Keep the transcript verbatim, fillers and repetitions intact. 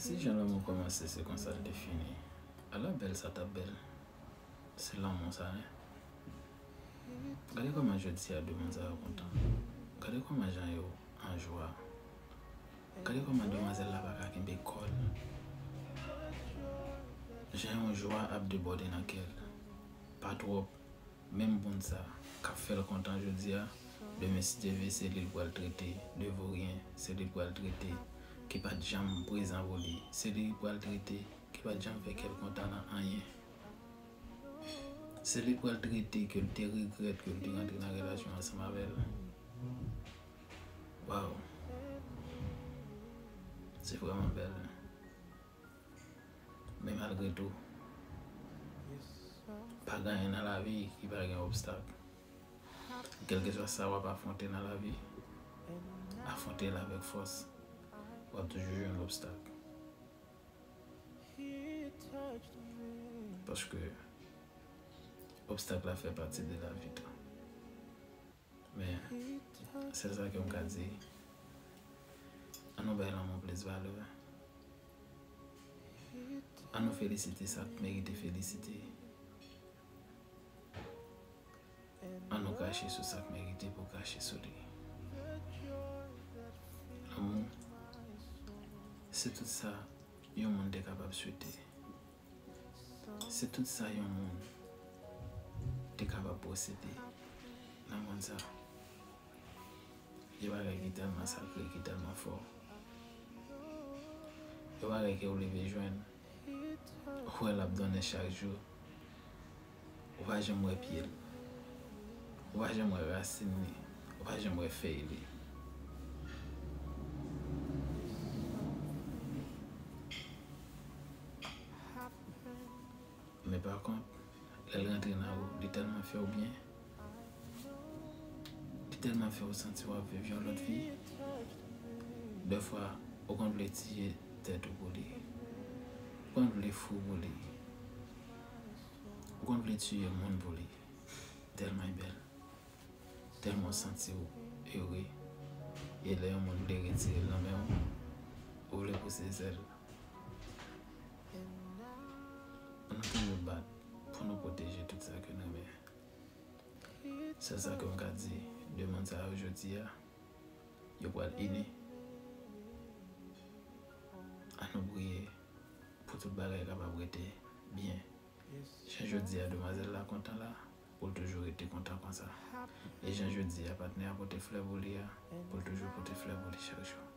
Si jan lanmou kòmanse se konsa l te fini, ala bèl sa t ap bèl. Se lanmou sa, en. Gade kòman jodi a de moun sa yo kontan. Gade kòman jan yo an jwa. Gade kòman demwazèl la pa ka kenbe kò l. Jan yon jwa ap debòde nan kè l. Pa twòp. Menm moun sa k ap fè l kontan jodi a, demen si Dye vle se li l pral trete de voryen, se li l pral trete ki pa t janm prezan pou li, se li l pral trete ki pa t janm fè kè l kontan nan anyen. Se li l pral trete ke l te regrèt ke l te rantre nan relasyon ansanm avè l. Waw. Se vrèman bèl. Men malgre tou, pa gen anyen nan lavi ki pa gen obstak. Kèlkeswa sa w ap afwonte nan lavi, afwonte l avèk fòs. W ap toujou jwenn obstak. Paske obstak la fè pati de lavi tou. Men, sèl sa ke m ka di, ann nou bay lanmou plis valè. Ann nou felisite sa k merite felisite. Ann nou krache sou sa k merite pou krache sou li. Lanmou, se tout sa yon moun te kapab swete. Se tout sa yon moun te kapab posede nan mond sa. Yon bagay ki tèlman sakre, ki tèlman fò. Yon bagay ke w leve jwenn, ou wè l ap donnen chak jou. Ou pa janm wè pye l. Ou pa janm wè rasin li. Ou pa janm wè fèy li. Men pa kont, lè l rantre nan ou, li tèlman fè w byen. Li tèlman fè w santi w ap viv yon lòt vi. Dèfwa, ou konn vle tiye tèt ou pou li. Ou konn vle fou pou li. Ou konn vle tiye moun pou li. Tèlman l bèl. Tèlman w santi w ere. E lè yon moun vle retire l nan men w, ou vle pouse zèl. Ann nou toujou bat pou nou pwoteje tout sa ke n renmen. Sèl sa ke m ka di de moun sa yo jodi a, yo pral ini. Ann nou priye pou tout bagay kapab rete byen. Jan jodi a demwazèl la kontan la, pou l toujou rete kontan konsa. E jan jodi a patnè a pote flè pou li a, pou l toujou pote flè pou li chak jou.